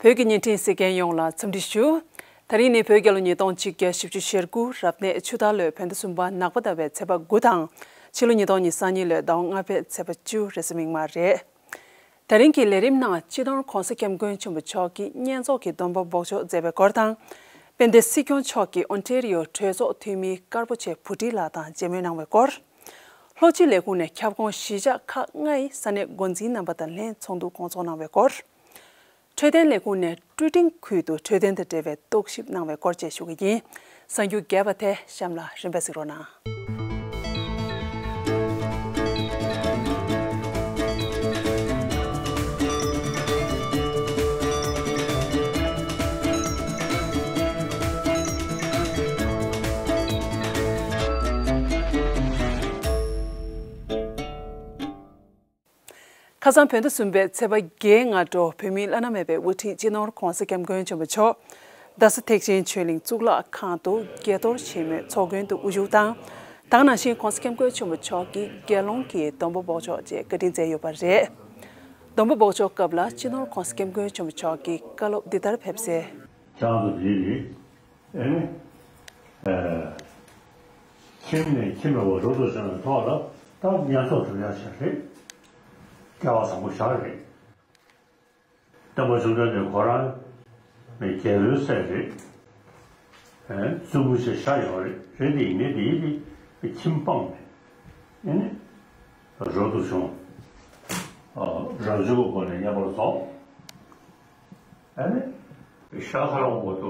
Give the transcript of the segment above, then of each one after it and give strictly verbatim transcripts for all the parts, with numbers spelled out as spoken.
བོད་ཀྱི་བརྙན་འཕྲིན་གཟིགས་མཁན་ཡོངས་ལ་འཚམས་འདྲི་ཞུ། ད་རིང་ནི་བོད་རྒྱལ་ལོ་ཉིས་སྟོང་ཆིག་བརྒྱ་བཞི་བཅུ་ཞེ་དགུ་རབ་གནས་ཆུ་སྟག་ལོའི་བོད་ཟླ་གསུམ་པ་ནག་པ་ཟླ་བའི་ཚེས་པ་དགུ་དང་། ཕྱི་ལོ་ཉིས་སྟོང་ཉེར་གཉིས་ལོའི་ཟླ་བ་ལྔ་པའི་ཚེས་པ་བཅུ་རེས་གཟའ་མིག་དམར་རེད། དེ་རིང་གི་ལས་རིམ་ནང་སྤྱི་ནོར་༧གོང་ས་༧སྐྱབས་མགོན་ཆེན་པོ་མཆོག་གིས་བསྙེན་རྫོགས་ཀྱི་སྡོམ་པ་འབོགས་ཆོག་མཛད་པའི་སྐོར་དང་། དཔལ་ལྡན་སྲིད་སྐྱོང་མཆོག་གིས་ཨོན་ཊེ་རི་ཡོ་གྲོས་ཚོགས་འཐུས་མི་དཀར་པོ་ཆེ་བུ་ཁྲིད་ལགས་དང་མཇལ་མོལ་གནང་བའི་སྐོར། ལྷོ་སྤྱི་ལས་ཁུངས་ནས་ཁྱབ་ཁོངས་གཞིས་ཆགས་ཁག་ལྔ་ཡི་ས་གནས་འགོ་འཛིན་རྣམ་པ་དང་ལྷན་ཚོགས་འདུ་སྐོང་ཚོགས་གནང་བའི་སྐོར། འཕྲོད་བསྟེན་ལས་ཁུངས་ནས་ཀྲུའུ་ཀྲིང་ཁུལ་དུ་འཕྲོད་བསྟེན་དང་འབྲེལ་བའི་རྟོག་ཞིབ་གནང་བའི་སྐོར་བཅས་ཞུ་གི་ཡིན། གསར་འགྱུར་རྒྱས་པ་དེ་གཤམ་ལ་རིམ་པས་གཟིགས་རོགས་གནང་། ཁ་སང་བོད་ཟླ་གསུམ་པའི་ཚེས་པ་བརྒྱད་སྔ་དྲོ་བོད་མིའི་བླ་ན་མེད་པའི་དབུ་ཁྲིད་སྤྱི་ནོར་༧གོང་ས་༧སྐྱབས་མགོན་ཆེན་པོ་མཆོག་རྡ་ས་ཐེག་ཆེན་ཆོས་གླིང་གཙུག་ལག་ཁང་དུ་དགྱེས་གཏོར་ཆེན་མོའི་ཚོགས་མགོན་དུ་དབུ་བཞུགས་དང་། ད་ག་ནང་བཞིན་༧གོང་ས་༧སྐྱབས་མགོན་ཆེན་པོ་མཆོག་གིས་དགེ་སློང་གི་སྡོམ་པ་འབོགས་ཆོག་ཅེས་བཀའ་དྲིན་སྩལ་ཡོད་པ་རེད། སྡོམ་པ་འབོགས་ཆོག་སྐབས་ལ་སྤྱི་ནོར་༧གོང་ས་༧སྐྱབས་མགོན་ཆེན་པོ་མཆོག་གིས་བཀའ་སློབ་འདི་ལྟར་ཕེབས་གསལ། ཅང་དུ་དེ་རེད། ཨེ་ནི། ཨེ། ཁྱིམ་ནས་ཁྱིམ་མེད་པར་རོ་ཏོ་བྱུང་བའི་ཐོག་ལ་ད་བསྙེན་རྫོགས་སྒྲུབ་ཡག་ཞིག་རེད། སྐལ་བ་བཟང་པོ་ཞིག་རེད། སྟོན་པ་བཅོམ་ལྡན་འདས་ཁོ་རང་ནི་རྒྱལ་པོའི་སྲས་རེད། ཨེ། བཙུན་མོ་ཞིག་ཤ་ཡོད་རེད། རེད་དེ་ཡིན་ནའི་དེ་ཡིན་དེ་ཁྱིམ་སྤངས་ནས་ཨེ་ནི་རོ་ཏོ་བྱུང་། ཨ། རང་བྱུང་གི་སྒོ་ནས་བསྙེན་པར་རྫོགས། ཨ་ནི་ཤ་ཁ་རོང་པོ་དུ་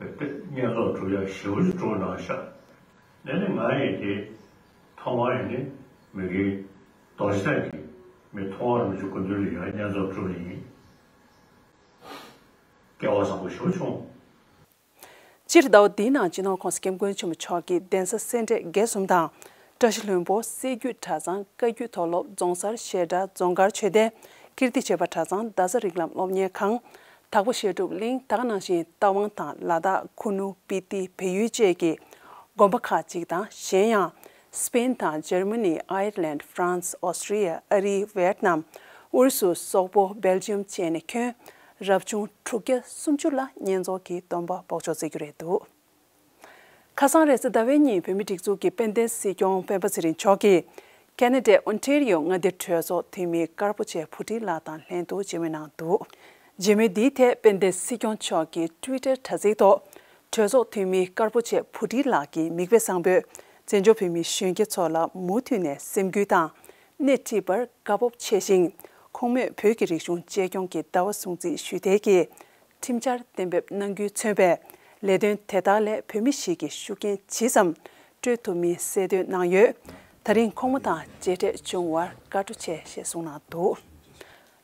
བསྙེན་རྫོགས་སྒྲུབ་ཡག་ཞེ་པོ་ཅིག་སྒྲུབ་གནང་ཤག་ཨ་ནི་ང་ཡིས་དེ་ཐོག་མར་ཡིན་ནི་མི་དགེ་རྡོ་རྗེ་གདན་གྱི་མི་ཐོག་མར་མི་འཇུག་སྐུ་མདུན་ལ་ཡང་བསྙེན་རྫོགས་སྒྲུབ་ཡིན། སྐལ་བ་བཟང་པོ་ཞེ་པོ་བྱུང་། སྤྱིར་ཟླ་བ་འདིའི་ནང་སྤྱི་ནོར་༧གོང་ས་༧སྐྱབས་མགོན་ཆེན་པོ་མཆོག་གིས་གདན་ས་སེ་འབྲས་དགེ་གསུམ་དང་། བཀྲ་ཤིས་ལྷུན་པོ། སྲིད་བརྒྱུད་གྲྭ་ཚང་། བཀའ་བརྒྱུད་མཐོ་སློབ། རྫོང་སར་བཤད་གྲྭ། རྫོང་དཀར་ཆོས་སྡེ། ཀིརྟི་བྱེས་པ་གྲྭ་ཚང་། རྡ་ས་རིགས་ལམ་སློབ་གཉེར་ཁང་། དྭགས་པོ་བཤད་སྒྲུབ་གླིང་། ད་ག་ནང་བཞིན་རྟ་དབང་དང་ལ་དྭགས། ཁུ་ནུ། སྤི་ཏི། བལ་ཡུལ་བཅས་ཀྱི་དགོན་པ་ཁག་ཅིག་དང་། གཞན་ཡང་། སི་པེན་དང་འཇར་མ་ནི། ཨའེར་ལེན། ཧྥ་རན་སི། ཨོ་སི་ཀྲི་ཡ། ཨ་རི། ཝེད་ནམ། ཨུ་རུ་སུ། སོག་པོ། སྦེལ་ཇི་ཡམ་བཅས་ནས་ཁྱོན་རབ་བྱུང་དྲུག་བརྒྱ་སུམ་ཅུ་ལ་བསྙེན་རྫོགས་ཀྱི་སྡོམ་པ་འབོགས་ཆོག་མཛད་རྒྱུ་རེད་འདུག་ཁ་སང་རེས་གཟའ་ཟླ་བའི་ཉིན་བོད་མིའི་སྒྲིག་འཛུགས་ཀྱི་དཔལ་ལྡན་སྲིད་སྐྱོང་སྤེན་པ་ཚེ་རིང་མཆོག་གིས་ཁེ་ན་ཌའི་ཨོན་ཊེ་རི་ཡོ་མངའ་སྡེའི་གྲོས་ཚོགས་འཐུས་མི་དཀར་པོ་ཆེ་བུ་ཁྲིད་ལགས་དང་ལྷན་དུ་མཇལ་མོལ་གནང་འདུག་མཇལ་མོལ་འདིའི་ཐད་དཔལ་ལྡན་སྲིད་སྐྱོང་མཆོག་གིས་ཊུའི་ཊར་དྲ་ཚིགས་ཐོག་གྲོས་ཚོགས་འཐུས་མི་དཀར་པོ་ཆེ་བུ་ཁྲིད་ལགས་ཀྱི་མིག་དཔེ་བཟང་པོས་བཙན་བྱོལ་བོད་མི་གཞོན་སྐྱེས་ཚོ་ལ་མུ་མཐུད་ནས་སེམས་འགུལ་དང་སྣེ་ཁྲིད་པར་དགའ་སྤོབས་ཆེ་ཞིང་། ཁོང་མོས་བོད་ཀྱི་རིག་གཞུང་གཅེས་སྐྱོང་གི་ཟླ་བ་སྲུང་བརྩི་ཞུས་ཏེ་གིས། ཁྲིམས་འཆར་གཏན་འབེབས་གནང་རྒྱུས་མཚོན་པའི་ལས་དོན་དེ་དག་ལས་བོད་མི་ཞིག་གི་ཤུགས་རྐྱེན་ཇི་ཙམ་སྤྲོད་ཐུབ་མིན་གསལ་སྟོན་གནང་ཡོད། ད་རིང་ཁོང་མོ་དང་མཇལ་འཕྲད་བྱུང་བར་དགའ་སྤྲོ་ཆེ་ཞེས་གསུངས་གནང་འདུག་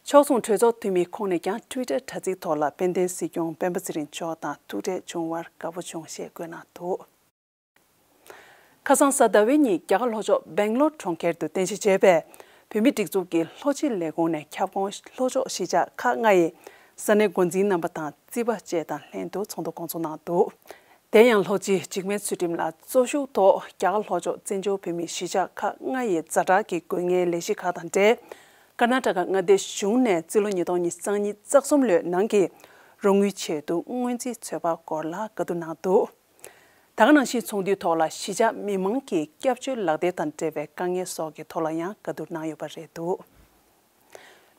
ཕྱོགས་མཚུངས་གྲོས་ཚོགས་འཐུས་མི་ཁོང་ནས་ཀྱང་ཊུའི་ཊར་དྲ་ཚིགས་ཐོག་ལ་དཔལ་ལྡན་སྲིད་སྐྱོང་སྤེན་པ་ཚེ་རིང་མཆོག་དང་ཐུག་འཕྲད་བྱུང་བར་དགའ་པོ་བྱུང་ཞེས་བཀོད་གནང་འདུག་ཁ་སང་གཟའ་ཟླ་བའི་ཉིན་རྒྱ་གར་ལྷོ་ཕྱོགས་སྦེང་ལོར་གྲོང་ཁྱེར་དུ་རྟེན་གཞི་བྱས་པའི་བོད་མིའི་སྒྲིག་འཛུགས་ཀྱི་ལྷོ་སྤྱི་ལས་ཁུངས་ནས་ཁྱབ་ཁོངས་ལྷོ་ཕྱོགས་གཞིས་ཆགས་ཁག་ལྔ་ཡི་ས་གནས་འགོ་འཛིན་རྣམ་པ་དང་རྩིས་པ་བཅས་དང་ལྷན་དུ་ཚོགས་འདུ་སྐོང་ཚོགས་གནང་འདུག་དེ་ཡང་ལྷོ་སྤྱི་འཇིགས་མེད་ཚུལ་ཁྲིམས་ལགས་གཙོ་བཞུགས་ཐོག་རྒྱ་གར་ལྷོ་ཕྱོགས་བཙན་བྱོལ་བོད་མིའི་གཞིས་ཆགས་ཁག་ལྔ་ཡི་ཛ་དྲག་གི་དགོས་ངེས་ལས་གཞི་ཁག་དང་འབྲེལ། ཀར་ན་ཊ་ཀ་མངའ་སྡེའི་གཞུང་ནས་རྩིས་ལོ་ཉིས་སྟོང་ཉི་ཤུ་རྩ་གཉིས་རྩ་གསུམ་ལོའི་ནང་གི་རོགས་དངུལ་ཆེད་དུ་སྔོན་རྩིས་ཚོད་དཔག་སྐོར་ལ་བཀའ་བསྡུར་གནང་འདུག་ད་ག་ནང་བཞིན་ཚོགས་འདུའི་ཐོག་ལ་གཞིས་ཆགས་མི་མང་གི་སྐྱབས་བཅོལ་ལག་དེབ་དང་འབྲེལ་བའི་དཀའ་ངལ་སོགས་ཀྱི་ཐོག་ལ་ཡང་བཀའ་བསྡུར་གནང་ཡོད་པ་རེད་འདུག་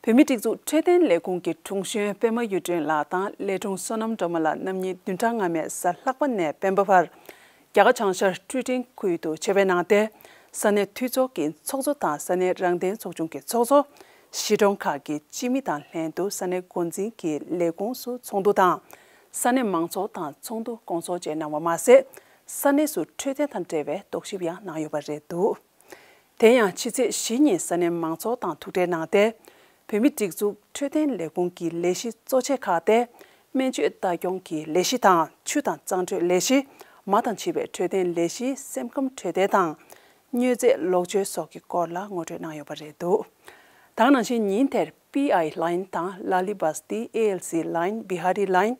བོད་མིའི་སྒྲིག་འཛུགས་འཕྲོད་བསྟེན་ལས་ཁུངས་ཀྱི་དྲུང་གཞོན་པད་མ་གཡུ་སྒྲོན་ལགས་དང་ལས་དྲུང་བསོད་ནམས་སྒྲོལ་མ་ལགས་རྣམ་གཉིས་བདུན་ཕྲག་སྔ་མའི་གཟའ་ལྷག་པ་ནས་སྤེན་པ་བར་རྒྱ་གར་བྱང་ཤར་ཀྲུའུ་ཀྲིང་ཁུལ་དུ་ཆོས་པའི་ནང་བསྟན་ས་གནས་འཐུས་ཚོགས་ཀྱི་ཚོགས་གཙོ་དང་ས་གནས་རང་བདེན་ཚོགས་ཆུང་གི་ཚོགས་གཙོ། གཞིས་གྲོང་ཁག་གི་སྤྱི་མི་དང་ལྷན་དུ་ས་གནས་འགོ་འཛིན་གྱི་ལས་ཁུངས་སུ་ཚོགས་འདུ་དང་། ས་གནས་མང་ཚོགས་དང་ཚོགས་འདུ་སྐོང་ཚོགས་བཅས་གནང་བ་མ་ཟད། ས་གནས་སུ་འཕྲོད་བསྟེན་དང་འབྲེལ་བའི་རྟོག་ཞིབ་ཡང་གནང་ཡོད་པ་རེད་འདུག་དེ་ཡང་ཕྱི་ཚེས་བཞི་ཉིན་ས་གནས་མང་ཚོགས་དང་ཐུག་འཕྲད་གནང་སྟེ། བོད་མིའི་སྒྲིག་འཛུགས་འཕྲོད་བསྟེན་ལས་ཁུངས་ཀྱི་ལས་གཞི་གཙོ་ཆེ་ཁག་སྟེ། སྨན་བཅོས་ལྟ་སྐྱོང་གི་ལས་གཞི་དང་ཆུ་དང་གཙང་འཕྲོད་ལས་གཞི། མ་དང་བྱིས་པའི་འཕྲོད་བསྟེན་ལས་གཞི། སེམས་ཁམས་འཕྲོད་བསྟེན་དང་། མྱོས་རྫས་ལོག་སྤྱོད་སོགས་ཀྱི་སྐོར་ལ་ངོ་སྤྲོད་གནང་ཡོད་པ་རེད་འདུག་ད་ག་ནང་བཞིན་ཉིན་དེར་པི་ཨའི་ལའིན་དང་ལ་ལི་བཱ་སི་ཏི། ཨེ་ཨེལ་སི་ལའིན། བི་ཧ་རི་ལའིན།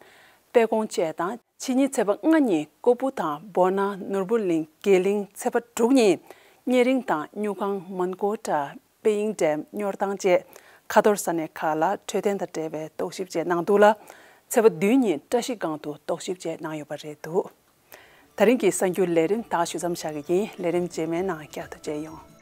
དཔལ་གོང་བཅས་དང་། ཕྱི་ཉིན་ཚེས་པ་ལྔ་ཉིན་ཀོ་པུ་དང་བོ་ན། ནོར་བུ་གླིང་། དགེ་གླིང་། ཚེས་པ་དྲུག་ཉིན་གཉན་རིང་དང་སྨྱུག་ཁང་། མན་ཀོ་ཏྲ། པེ་ཡིང་ཌེམ། སྨྱོར་ཐང་བཅས་ ཁ་ཐོར་ས་གནས་ཁག་ལ་འཕྲོད་བསྟེན་དང་འབྲེལ་བའི་རྟོག་ཞིབ་བཅས་གནང་འདུག་ལ། ཚེས་པ་བདུན་ཉིན་བཀྲ་ཤིས་སྒང་དུ་རྟོག་ཞིབ་བཅས་གནང་ཡོད་པ་རེད་འདུག། ད་རིང་གི་གསར་འགྱུར་ལས་རིམ་ད་ག་ཞུ་མཚམས་བཞག་གི་ཡིན། ལས་རིམ་རྗེས་མའི་ནང་བསྐྱར་དུ་མཇལ་ཡོང་།